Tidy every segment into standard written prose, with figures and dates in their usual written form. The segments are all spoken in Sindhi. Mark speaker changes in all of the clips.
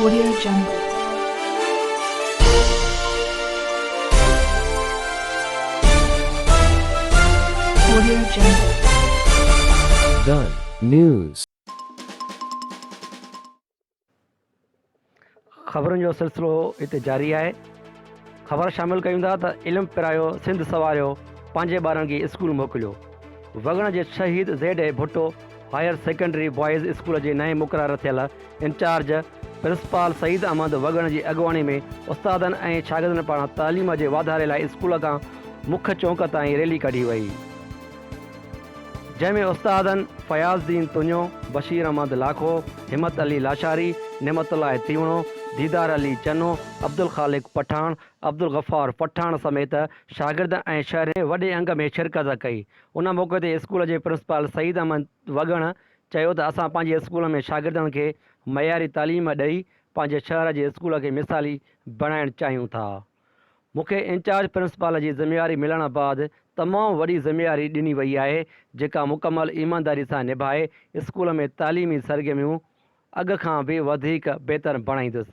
Speaker 1: Audio Jungle. Audio Jungle.
Speaker 2: The News.
Speaker 3: خبرن جو سلسلو هتي جاري آهي. خبر شامل ڪيون ٿا ته علم پرايو سنڌ سنواريو پنهنجي ٻارن کي اسڪول موڪليو. وڳڻ جي شهيد Z A Bhutto higher secondary boys school جي نئين مقرر ٿيل انچارج پرنسپال سعيد احمد وڳڻ جي اڳواڻي ۾ استادن ۽ شاگردن پاران تعليم جي واڌاري لاء اسڪول کان مک چونڪ تائين ريلي ڪڍي وئي. جنهن ۾ استادن فياض الدين تنيو، بشير احمد لاکو، همت علي لاشاري، نعمت الله تيوڻو، ديدار علي چنو، عبدالخالق پٺاڻ، عبدالغفار پٺاڻ سميت شاگرد ۽ شهرين وڏي انگ ۾ شرڪت ڪئي. ان موقعي تي اسڪول جي پرنسپال سعيد احمد وڳڻ چيو ته اسان پنهنجي اسڪول ۾ شاگردن کي معياري تعليم ڏئي پنهنجي شهر جي اسڪول کي مثالي بڻائڻ چاهيون ٿا. مون کي انچارج پرنسپال جي ذميواري ملڻ بعد تمام وڏي ذميواري ڏني وئي آهي جيڪا مڪمل ايمانداري سان نڀائي اسڪول ۾ تعليمي سرگرميون اڳ کان به وڌيڪ بهتر بڻائيندس.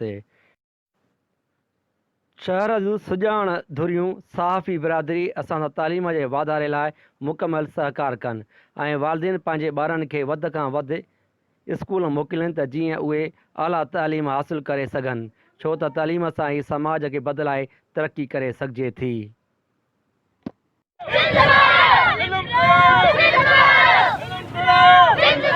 Speaker 3: شهر جون سڄاڻ ڌريون، صحافي برادري اسان سان تعليم جي واڌاري لاء مڪمل سهڪار ڪن ۽ والدين پنهنجي ٻارن کي وڌ کان وڌ اسڪول موڪلين ته جيئن اهي اعليٰ تعليم حاصل ڪري سگهن، ڇو ته تعليم سان ئي سماج کي بدلائي ترقي ڪري سگهجي ٿي.
Speaker 4: علم پڙهايو علم پڙهايو علم پڙهايو.